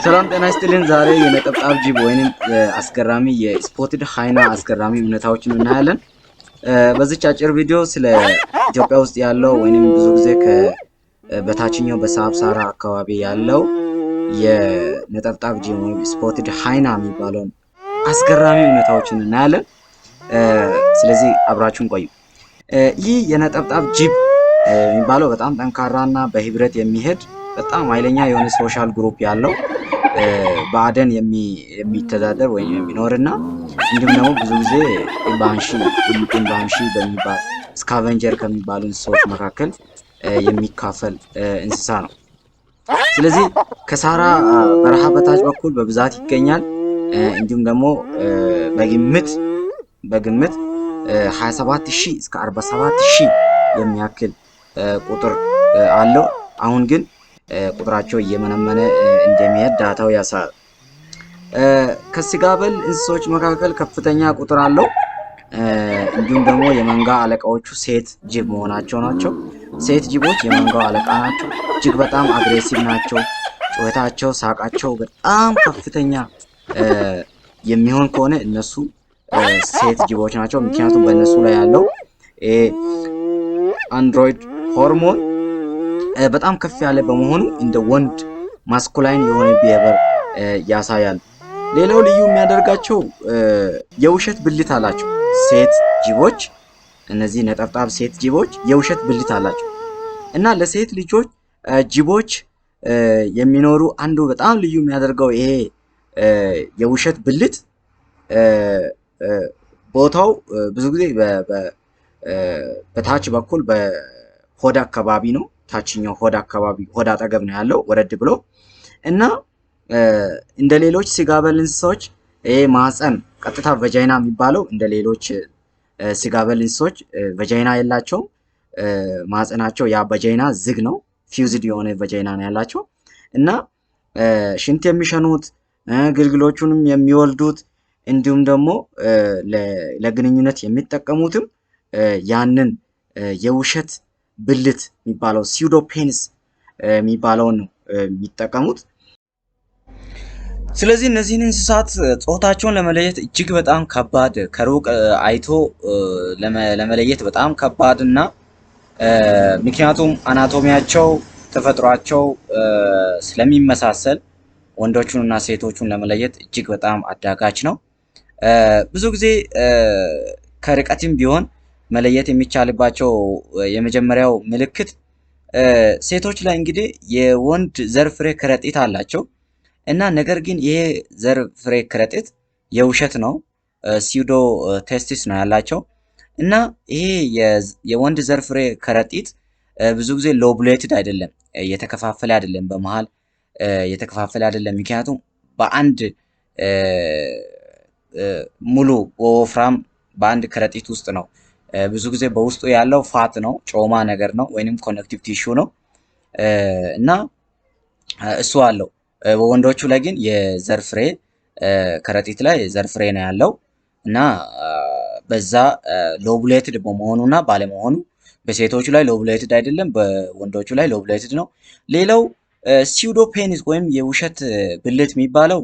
ሰላም ጤና ይስጥልን። ዛሬ የነጠብጣብ ጅብ ወይንም አስገራሚ የ spotted hyena አስገራሚ እውነታዎችን እናያለን። በዚች አጭር ቪዲዮ ስለ ኢትዮጵያ ውስጥ ያለው ወይንም ብዙ ጊዜ በታችኛው በ sub Sahara አካባቢ ያለው የነጠብጣብ ጅብ ወይም spotted hyena የሚባለውን አስገራሚ እውነታዎችን እናያለን። ስለዚህ አብራችሁን ቆዩ። ይህ የነጠብጣብ ጅብ የሚባለው በጣም ጠንካራና በህብረት የሚሄድ፣ በጣም ኃይለኛ የሆነ social group ያለው፣ በአደን የሚተዳደር ወይም የሚኖርና እንዲሁም ደግሞ ብዙ ጊዜ እምባንሺ በሚባል scavenger ከሚባሉ እንስሳዎች መካከል የሚካፈል እንስሳ ነው። ስለዚህ ከሳራ በረሃ በታች በኩል በብዛት ይገኛል። እንዲሁም ደግሞ በግምት 27 ሺህ እስከ 47 ሺህ የሚያክል ቁጥር አለው። አሁን ግን ቁጥራቸው እየመነመነ እንደሚሄድ ዳታው ያሳያል። ከስጋ በል እንስሶች መካከል ከፍተኛ ቁጥር አለው። እንዲሁም ደግሞ የመንጋ አለቃዎቹ ሴት ጅብ መሆናቸው ናቸው። ሴት ጅቦች የመንጋው አለቃ ናቸው። እጅግ በጣም aggressive ናቸው። ጩኸታቸው፣ ሳቃቸው በጣም ከፍተኛ የሚሆን ከሆነ እነሱ ሴት ጅቦች ናቸው። ምክንያቱም በእነሱ ላይ ያለው android hormone በጣም ከፍ ያለ በመሆኑ እንደ ወንድ masculine የሆነ behavior ያሳያል። ሌላው ልዩ የሚያደርጋቸው የውሸት ብልት አላቸው። ሴት ጅቦች፣ እነዚህ ነጠብጣብ ሴት ጅቦች የውሸት ብልት አላቸው እና ለሴት ልጆች ጅቦች የሚኖሩ አንዱ በጣም ልዩ የሚያደርገው ይሄ የውሸት ብልት ቦታው ብዙ ጊዜ በታች በኩል በሆድ አካባቢ ነው። ታችኛው ሆድ አካባቢ፣ ሆድ አጠገብ ነው ያለው ወረድ ብሎ። እና እንደ ሌሎች ስጋ በል እንስሳዎች ይሄ ማህፀን ቀጥታ vagina የሚባለው፣ እንደ ሌሎች ስጋ በል እንስሳዎች vagina የላቸውም። ማህፀናቸው ያ vagina ዝግ ነው። Fused የሆነ vagina ነው ያላቸው እና ሽንት የሚሸኑት፣ ግልግሎቹንም የሚወልዱት፣ እንዲሁም ደግሞ ለግንኙነት የሚጠቀሙትም ያንን የውሸት ብልት የሚባለው pseudo penis የሚባለውን ነው የሚጠቀሙት። ስለዚህ እነዚህን እንስሳት ጾታቸውን ለመለየት እጅግ በጣም ከባድ፣ ከሩቅ አይቶ ለመለየት በጣም ከባድ እና ምክንያቱም anatomy ያቸው፣ ተፈጥሯቸው ስለሚመሳሰል ወንዶቹን እና ሴቶቹን ለመለየት እጅግ በጣም አዳጋች ነው። ብዙ ጊዜ ከርቀትም ቢሆን መለየት የሚቻልባቸው የመጀመሪያው ምልክት ሴቶች ላይ እንግዲህ የወንድ ዘር ፍሬ ከረጢት አላቸው እና ነገር ግን ይሄ ዘር ፍሬ ከረጢት የውሸት ነው። Pseudo testis ነው ያላቸው እና ይሄ የወንድ ዘር ፍሬ ከረጢት ብዙ ጊዜ lobulated አይደለም፣ የተከፋፈለ አይደለም፣ በመሃል የተከፋፈለ አይደለም። ምክንያቱም በአንድ ሙሉ ወፍራም በአንድ ከረጢት ውስጥ ነው። ብዙ ጊዜ በውስጡ ያለው fat ነው፣ ጮማ ነገር ነው፣ ወይንም connective tissue ነው እና እሱ አለው። በወንዶቹ ላይ ግን የዘር ፍሬ ከረጢት ላይ የዘር ፍሬ ነው ያለው እና በዛ lobulated በመሆኑና ባለመሆኑ በሴቶቹ ላይ lobulated አይደለም፣ በወንዶቹ ላይ lobulated ነው። ሌላው pseudo penis ወይም የውሸት ብልት የሚባለው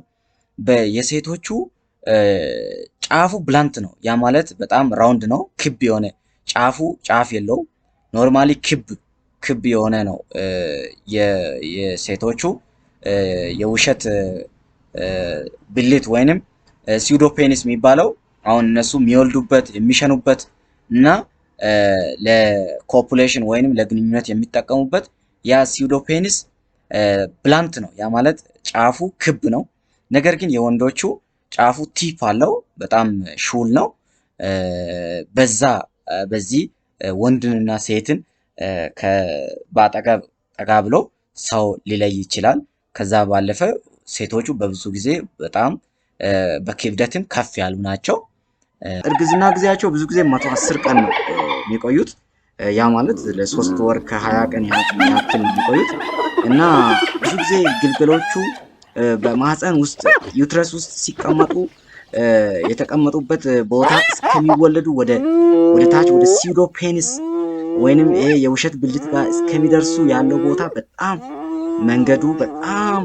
የሴቶቹ ጫፉ blunt ነው። ያ ማለት በጣም round ነው፣ ክብ የሆነ ጫፉ ጫፍ የለውም። Normally ክብ ክብ የሆነ ነው የሴቶቹ የውሸት ብልት ወይንም pseudo penis የሚባለው። አሁን እነሱ የሚወልዱበት፣ የሚሸኑበት እና ለ copulation ወይንም ለግንኙነት የሚጠቀሙበት ያ pseudo penis blunt ነው። ያ ማለት ጫፉ ክብ ነው። ነገር ግን የወንዶቹ ጫፉ tip አለው፣ በጣም ሹል ነው። በዚህ ወንድንና ሴትን በአጠገብ ጠጋ ብሎ ሰው ሊለይ ይችላል። ከዛ ባለፈ ሴቶቹ በብዙ ጊዜ በጣም በክብደትም ከፍ ያሉ ናቸው። እርግዝና ጊዜያቸው ብዙ ጊዜ 110 ቀን ነው የሚቆዩት። ያ ማለት ለ3 ወር ከ20 ቀን ያክል ነው የሚቆዩት እና ብዙ ጊዜ ግልገሎቹ በማህፀን ውስጥ uterus ውስጥ ሲቀመጡ የተቀመጡበት ቦታ እስከሚወለዱ ወደ ታች ወደ pseudo penis ወይንም ይሄ የውሸት ብልት ጋር እስከሚደርሱ ያለው ቦታ በጣም መንገዱ በጣም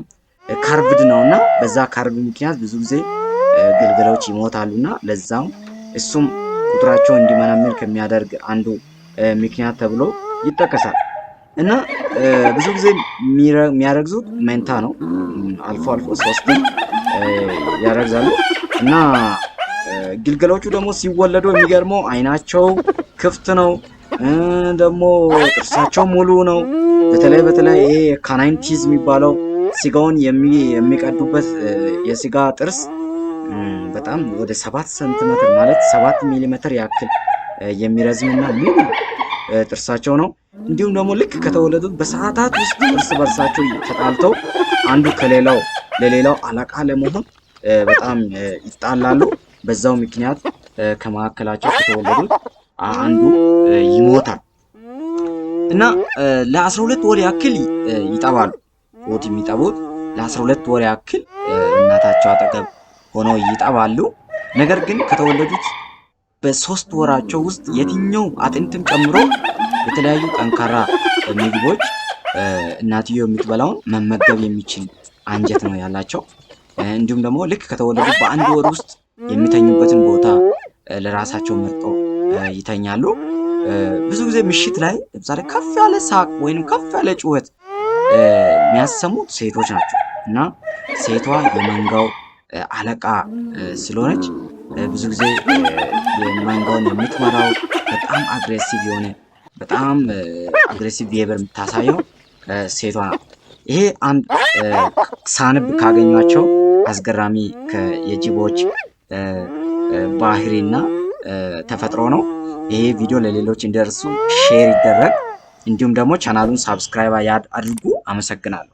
Curved ነው እና በዛ curve ምክንያት ብዙ ጊዜ ግልገሎች ይሞታሉ እና ለዛም እሱም ቁጥራቸው እንዲመነምን ከሚያደርግ አንዱ ምክንያት ተብሎ ይጠቀሳል። እና ብዙ ጊዜ የሚያረግዙት መንታ ነው። አልፎ አልፎ ሶስትም ያረግዛሉ። እና ግልገሎቹ ደግሞ ሲወለዱ የሚገርመው አይናቸው ክፍት ነው፣ ደግሞ ጥርሳቸው ሙሉ ነው። በተለይ በተለይ ይሄ canine teeth የሚባለው ስጋውን የሚቀዱበት የስጋ ጥርስ በጣም ወደ 7 ሴንቲሜትር ማለት 7 ሚሊሜትር ያክል የሚረዝምና ሙሉ ጥርሳቸው ነው። እንዲሁም ደግሞ ልክ ከተወለዱት በሰዓታት ውስጥ እርስ በርሳቸው ተጣልተው አንዱ ከሌላው ለሌላው አለቃ ለመሆን በጣም ይጣላሉ። በዛው ምክንያት ከመካከላቸው ከተወለዱት አንዱ ይሞታል። እና ለ12 ወር ያክል ይጠባሉ። ጡት የሚጠቡት ለ12 ወር ያክል እናታቸው አጠገብ ሆነው ይጠባሉ። ነገር ግን ከተወለዱት በ3 ወራቸው ውስጥ የትኛው አጥንትም ጨምሮ የተለያዩ ጠንካራ ምግቦች እናትየው የምትበላውን መመገብ የሚችል አንጀት ነው ያላቸው። እንዲሁም ደግሞ ልክ ከተወለዱ በአንድ ወር ውስጥ የሚተኙበትን ቦታ ለራሳቸው መርጠው ይተኛሉ። ብዙ ጊዜ ምሽት ላይ ለምሳሌ ከፍ ያለ ሳቅ ወይንም ከፍ ያለ ጩኸት የሚያሰሙት ሴቶች ናቸው። እና ሴቷ የመንጋው አለቃ ስለሆነች ብዙ ጊዜ የመንጋውን የምትመራው በጣም aggressive የሆነ በጣም aggressive behavior የምታሳየው ሴቷ ናት። ይሄ አንድ ሳንብ ካገኟቸው አስገራሚ የጅቦች ባህሪና ተፈጥሮ ነው። ይሄ ቪዲዮ ለሌሎች እንዲደርሱ share ይደረግ። እንዲሁም ደግሞ ቻናሉን subscribe አድርጉ። አመሰግናለሁ።